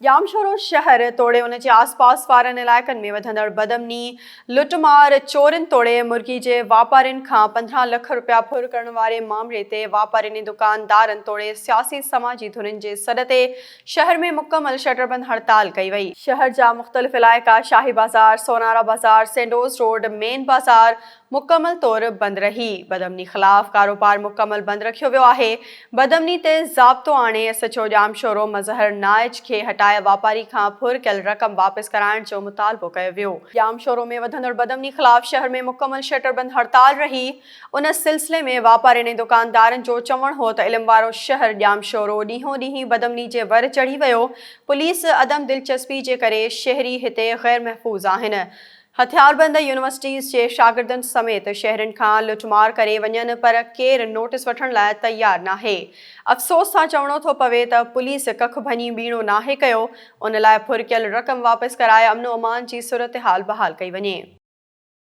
ڄامشورو شهر توڙي ان جي آس پاس وارن علائقن ۾ وڌندڙ بدامني، لٽ مار، چورين توڙي مرغي جي واپارين کان 15 لک رپيا ڦر ڪرڻ واري مامري تي واپارين ۽ دڪاندارن توڙي سياسي سماجي ڌرين جي سڏ تي شهر ۾ مڪمل شٽربند هڙتال ڪئي وئي. شهر جا مختلف علائقا شاهي بازار، سونارا بازار، سينڊوز روڊ، مين بازار، مڪمل طور بند رهي، بدامني خلاف ڪاروبار مڪمل بند رکيو ويو آهي، بدامني تي ضابطو آڻي S H O Jamshoro Mazhar Naich کي هٽائي واپاري کان ڦر ڪيل رقم واپس ڪرائڻ جو مطالبو ڪيو ويو. ڄامشورو ۾ وڌندڙ بدامني خلاف شهر ۾ مڪمل شٽر بند هڙتال رهي، ان سلسلي ۾ واپارين ۽ دڪاندارن جو چوڻ هو ته علم وارو شهر ڄامشورو ڏينهون ڏينهن بدامني جي ور چڙهي ويو، پوليس عدم دلچسپي جي ڪري شهري هتي غير محفوظ آهن، هٿياربند يونيورسٽيز جي شاگردن سميت شهرين کان لٽمار ڪري وڃن پر ڪير نوٽيس وٺڻ لاء تيار ناهي. افسوس سان چوڻو ٿو پوي ته پوليس ڪک ڀڃي ٻيڻو ناهي ڪيو، ان لاء ڦر ڪيل رقم واپس ڪرائي امن و امان جي صورتحال بحال ڪئي وڃي.